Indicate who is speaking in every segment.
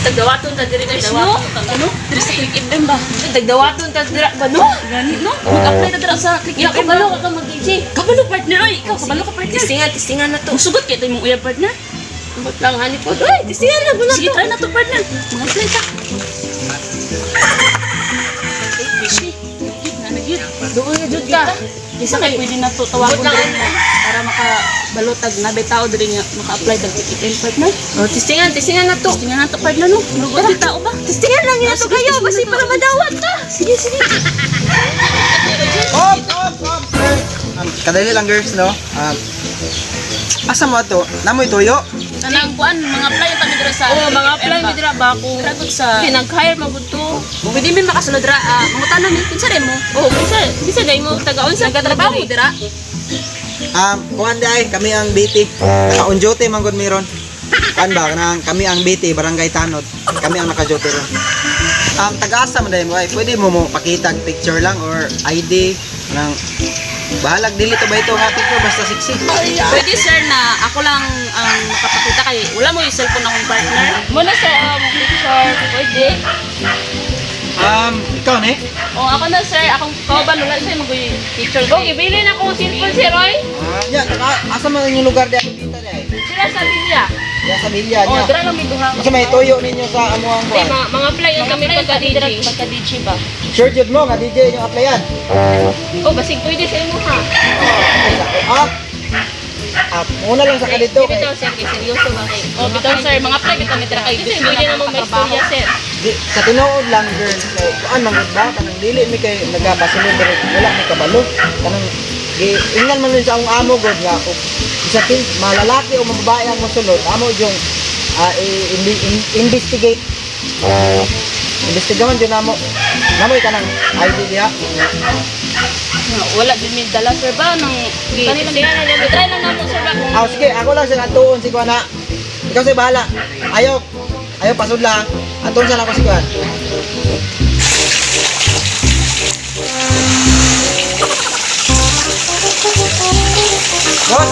Speaker 1: Tagdawaton ta diri guys, no?
Speaker 2: Ano? Diri sa Click FM ba?
Speaker 1: Tagdawaton ta dira ba, no?
Speaker 2: Gani, no? Mag-apply ta dira sa Click
Speaker 1: Ya,
Speaker 2: FM.
Speaker 1: kabalo ka ka mag-DJ.
Speaker 2: Kabalo, partner oy. Ikaw kabalo ka, partner.
Speaker 1: Tistingan, tistingan na to.
Speaker 2: Musugot kay imong uyab, partner.
Speaker 1: Ambot lang hani po. Uy, tistingan na guna
Speaker 2: Sige,
Speaker 1: to.
Speaker 2: try na to, partner. Mag-apply ka. Ay, busy. Na nagyud.
Speaker 1: Doon na jud ka.
Speaker 2: Isa kay pwede na to tawagon
Speaker 1: Ambot lang
Speaker 2: diri mo para makabalotag na bay tao diri nga maka-apply tag Click FM, partner.
Speaker 1: Oh, tistingan, tistingan na to.
Speaker 2: Tingnan na to, partner, no. Murag wa tao ba?
Speaker 1: Tistingan lang yun to
Speaker 2: Sige,
Speaker 1: kayo
Speaker 2: tistingan
Speaker 1: basi
Speaker 2: na to.
Speaker 1: para madawat ta.
Speaker 2: Sige, sige.
Speaker 3: Op, op, op, sir. Kadali lang, girls, no? Asa mo ato? Namoy tuyo?
Speaker 2: Kanang kuan, mga apply ta mi dira sa
Speaker 1: Oh, mga
Speaker 2: Click
Speaker 1: apply
Speaker 2: FM
Speaker 1: mi
Speaker 2: ba?
Speaker 1: dira ba kung
Speaker 2: Dira gud sa
Speaker 1: nag-hire magud to.
Speaker 2: Pwede mi makasulod ra, mangutana mi kinsa mo?
Speaker 1: Oh, kinsa kinsa dai mo taga-unsa
Speaker 2: Nagatrabaho mo dira?
Speaker 3: Kuan di ay, kami ang BT. Naka-on duty man gud meron. Kuan ba kanang kami ang BT, Barangay Tanod. Kami ang naka-duty ron. Taga-asa man dai mo ay, pwede mo mo pakita ang picture lang or ID nang bahalag dili to ba ito nga picture basta sexy.
Speaker 2: Pwede, sir, na ako lang ang makapakita kay wala mo yung cellphone akong partner.
Speaker 1: Muna sa picture, pwede.
Speaker 3: Ikaw ni?
Speaker 2: Oh, ako na, sir, akong kauban wala siya mag picture.
Speaker 1: Oh, ibili na akong cellphone si Roy.
Speaker 3: Ya, taga asa man inyong lugar di ako kita di ay.
Speaker 1: Sila sa Villa.
Speaker 3: Ya sa Bilya
Speaker 2: Oh,
Speaker 3: niya.
Speaker 2: dira lang mi duha.
Speaker 3: Kasi may tuyo ninyo sa amuang
Speaker 1: Di,
Speaker 3: kuan.
Speaker 1: mga apply yun kami
Speaker 2: Kami
Speaker 1: pagka
Speaker 2: pagka
Speaker 1: DJ.
Speaker 2: DJ, pagka DJ ba?
Speaker 3: Sure jud mo nga DJ inyong applyan.
Speaker 1: Oh, basig pwede sa imo ha.
Speaker 3: Ah. Ah, muna lang sa kadito kay
Speaker 1: Dito, sir, kay seryoso ba kay?
Speaker 2: Oh, bitaw, sir, mga apply bitaw mi dira kay
Speaker 1: Kasi pwede na mo may istorya, sir.
Speaker 3: di, sa tinuod lang, girls, kay kuan man gud ba kanang dili mi kay nagapasulod pero wala mi kabalo kanang gi ingnan man nun sa akong amo gud nga kung isa pin malalaki o mababae ang mosulod amo yung investigate investigaman jud namo namoy kanang ID diha.
Speaker 2: Wala jud mi dala, sir, ba nang
Speaker 1: Sige,
Speaker 2: kanila
Speaker 1: sige na lang.
Speaker 2: Try lang namo, sir, ba kung
Speaker 3: Ah, sige, ako lang sa atuon si kuan na. Ikaw say bahala. Ayaw ayaw pasudla. Atuon sa lang ako si kuan. Boss!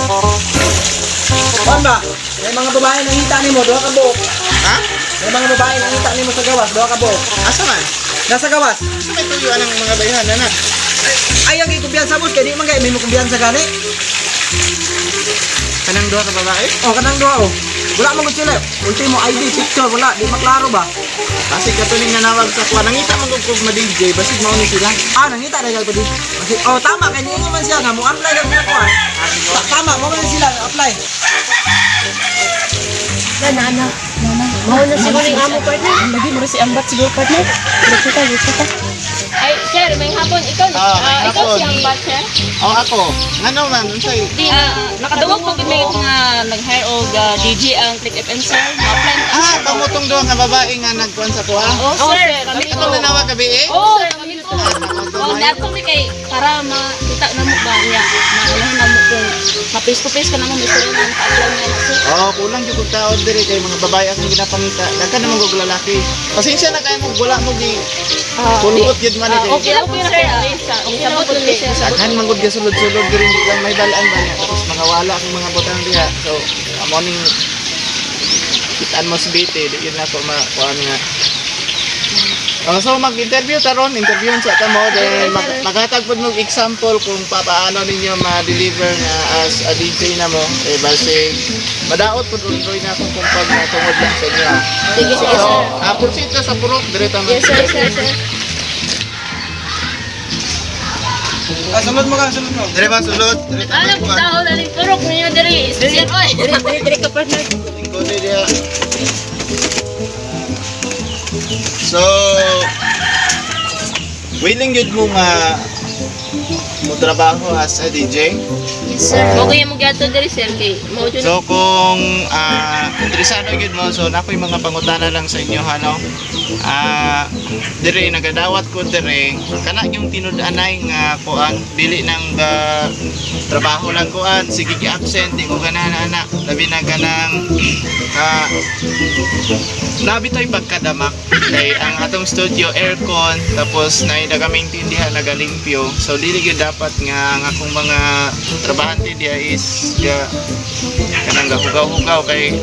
Speaker 3: Kuan ba? May mga babae nangita nimo, duha ka buok.
Speaker 4: Ha?
Speaker 3: May mga babae nangita nimo sa gawas, duha ka buok.
Speaker 4: Asa man?
Speaker 3: Nasa gawas.
Speaker 4: Asa may tuyuan ang mga bayhan na?
Speaker 3: Ay, ang gikumpiyansa, boss, kay di man kay may mo kumpiyansa gani.
Speaker 4: Kanang duha ka babae?
Speaker 3: Oh, kanang duha oh. Wala man gud sila. Ultimo ID picture wala, di maklaro ba?
Speaker 4: Basig kato ning nanawag sa kuha. Nangita man gud kog ma-DJ, basig mao ni sila.
Speaker 3: Ah, nangita na ko di. Kasi, oh, tama, kay niingon man siya nga, mo-apply lang sila kuha. Tama, mo man sila, apply.
Speaker 1: Na, na, na. Mao na siguro yung amo, partner.
Speaker 2: Lagi mo si Ambat siguro, partner. Diretso ta, diretso ta.
Speaker 1: Ay, sir, may hapon. Ikaw,
Speaker 4: Ah, may
Speaker 1: ikaw
Speaker 4: hapon.
Speaker 1: si Ambat, sir.
Speaker 4: Oh, ako. Ngano man unsay?
Speaker 1: Di,
Speaker 2: Nakadawag po gid may nga nag-hire og DJ ang Click FM, sir. Ma-apply ta.
Speaker 4: Ah, kamo tong duha nga babae nga nagkuan sa kuha.
Speaker 2: Oh,
Speaker 1: Oh,
Speaker 2: sir,
Speaker 1: sir,
Speaker 2: kami
Speaker 4: Katong
Speaker 2: to.
Speaker 4: nanawag gabi eh?
Speaker 2: Oh, sir, kami to. Oh, niadto mi kay para makita na mo ba niya. Maulahan na mo kung ma-face to face ka na mo may istorya na naka-apply niya na, sir.
Speaker 4: Oh, kulang jud kog tao diri kay mga babae akong ginapangita. Daghan naman kog lalaki. Pasensya na kay mo wala mo gi kulot jud man
Speaker 2: Ah,
Speaker 4: eh.
Speaker 2: okay lang po, sir.
Speaker 1: Okay lang po, sir.
Speaker 4: Daghan man gud gasulod-sulod diri hindi lang may balaan ba niya. Tapos mga wala akong mga butang diha. So, amo ning kitaan mo sa BT, di yun na ako makuha nga. Oh, so mag-interview taron, interviewon sa kamo then maghatag pud mo og example kung papaano ninyo ma-deliver nga as a DJ na mo eh basig madaot pud undoy na akong kumpag na tungod lang sa inyo.
Speaker 1: Sige, sige,
Speaker 4: So,
Speaker 1: sir.
Speaker 4: Proceed ka sa purok dire ta.
Speaker 1: Yes, sir, sir, sir.
Speaker 3: Ah, sulod mo ka, sulod mo.
Speaker 4: Dire ba sulod? Dire ta.
Speaker 1: Alam ko tao na rin purok ninyo diri. Sir, oy.
Speaker 2: Dire dire dire ka, partner.
Speaker 4: Lingkod diha. So, willing yun mo nga mo trabaho as a DJ?
Speaker 1: Yes, sir. Mo kaya mo gato diri, sir, kay mo jud.
Speaker 4: So kung interesado gyud mo, so nakoy mga pangutana lang sa inyo hano. Dire nagadawat ko dire kana yung tinud-anay nga kuan dili nang trabaho lang kuan sige gi absent di ko ganahan ana labi na kanang labi to'y pagkadamak kay ang atong studio aircon tapos na kaming tindihan nagalimpyo, so dili gyud dapat nga ang akong mga trabahante diya is ga kanang Kanang gahugaw-hugaw kay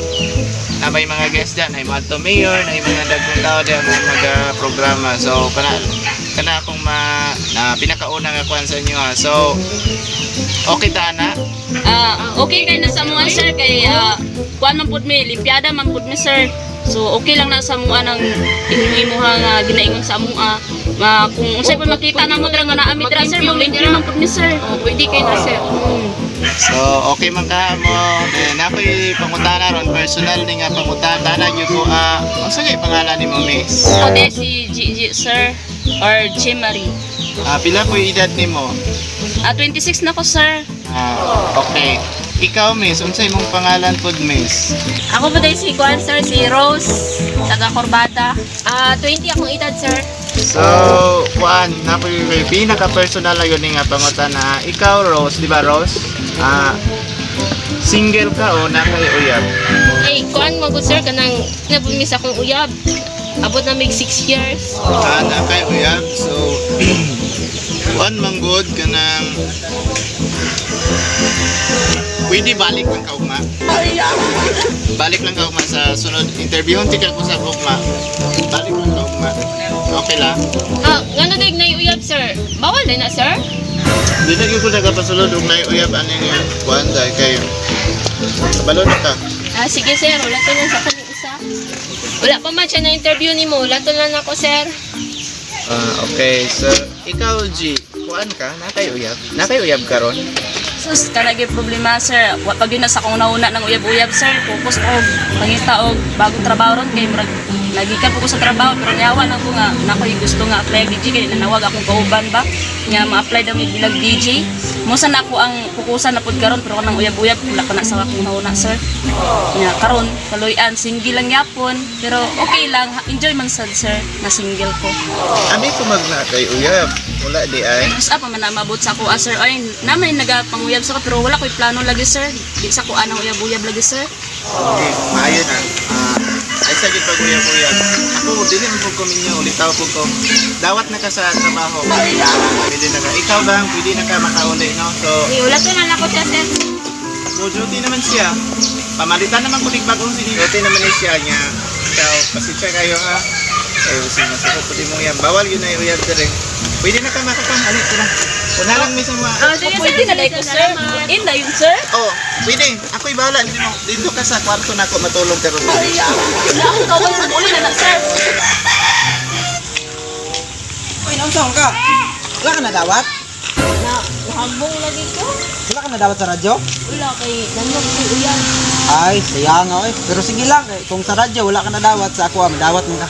Speaker 4: na may mga guest dyan, ay mga to mayor, na mga dagkong tao diyan mga mag-programa. So kana kana akong ma na pinakauna nga kuan sa inyo ha. So okay ta na.
Speaker 2: Ah, okay kay na sa mga sir kay kuan man pud mi, limpiada man pud mi sir. So okay lang na sa mga nang imuha nga ginaingon sa amoa. Ma kung unsay pa makita namo dira nga naa mi dira sir, maglimpyo man pud mi sir.
Speaker 1: Oh, pwede kay na sir.
Speaker 4: So okay man ka mo. Then ako'y pangutana ron personal ni nga pangutana na gyud ko ah unsa kay pangalan nimo miss?
Speaker 2: Ako de si Gigi sir or G Marie.
Speaker 4: Ah, pila po edad nimo?
Speaker 2: Ah, 26 na ko sir.
Speaker 4: Ah, okay. Ikaw miss, unsa imong pangalan pod miss?
Speaker 1: Ako po dahil si Kuan sir, si Rose, taga Corbata. Ah, 20 akong edad sir.
Speaker 4: So, kuan, na po yung pinaka-personal na yun nga pangutana. Ikaw, Rose, di ba Rose? Ah, single ka o na kay uyab?
Speaker 1: Ay, kuan mo gud sir kanang nabumis akong uyab. Abot na mig 6 years.
Speaker 4: Ah, na kay uyab. So, kuan manggod ka ng pwede balik lang ka ugma. Balik lang ka ugma sa sunod interview. Hunti ka ko sa ugma. Balik lang ka ugma. Okay lang.
Speaker 1: Ah, ngano dag na uyab sir? Bawal na na sir.
Speaker 4: Dili gyud ko nagapasulod og nay uyab ani nga kuan dahil kay kabalo na ka.
Speaker 1: Ah, sige sir, wala to lang sa kaning isa. Wala pa man siya na interview nimo, wala to lang ako sir.
Speaker 4: Ah, okay. So, ikaw, G, kuan ka? Nakay uyab? Nakay uyab karon?
Speaker 2: Sus, kanagi problema sir. Wa pag yun na sa akong nauna ng uyab-uyab sir. Focus ko og pangita og bagong trabaho ron kay murag nagikan po ko sa trabaho pero niyawa na ko nga nakoy gusto nga apply og DJ kay nanawag akong kauban ba nga ma-apply daw mi bilang DJ. Mo sa na ako ang pukusan na pud karon pero kanang uyab-uyab wala pa na sa akong nauna sir. Nga karon kaluy-an single lang yapon pero okay lang enjoy man sad sir na single ko.
Speaker 4: Abi ko magnakay uyab. Wala di ay.
Speaker 2: Mas apa man na mabot sa ako ah, sir. Ay, naman nagapanguyab sa ko pero wala ko'y plano lagi sir. Di sa ko anang uyab-uyab lagi sir.
Speaker 4: Okay, maayo na. Ah, ay sa gid pag uyab-uyab. Ako dili man pud ko minyo, ulitaw pud ko. Dawat na ka sa trabaho. Pwede na ka. Ikaw bang pwede na ka makauli, no? So,
Speaker 1: Ay, wala to lang ako siya sir.
Speaker 4: so duty naman siya. Pamalitan naman ko bagong si Duty naman ni siya niya. Ikaw, pasensya kayo ha. Ay, usin na sa pwede mo yan. Bawal yun na uyab dere. Pwede na ka makakan. Alik ko na. Una lang may sa mga
Speaker 1: Ah, sige sir.
Speaker 2: Pwede na dai ko sir.
Speaker 1: Salamat.
Speaker 2: In na yun sir.
Speaker 4: Oh, pwede. Ako'y bahala. Hindi mo. Dito ka sa kwarto na ako matulog karon.
Speaker 2: Wala akong kauban sa uli na na sir.
Speaker 3: Uy, naunsa ka? Wala ka nadawat?
Speaker 1: Na, nahambong lagi ko.
Speaker 3: Wala ka nadawat sa radyo?
Speaker 1: Wala kay danong si uyab.
Speaker 3: Ay, saya nga oy. Pero sige lang, eh, kung sa radyo wala ka nadawat, sa ako ah, madawat man ka.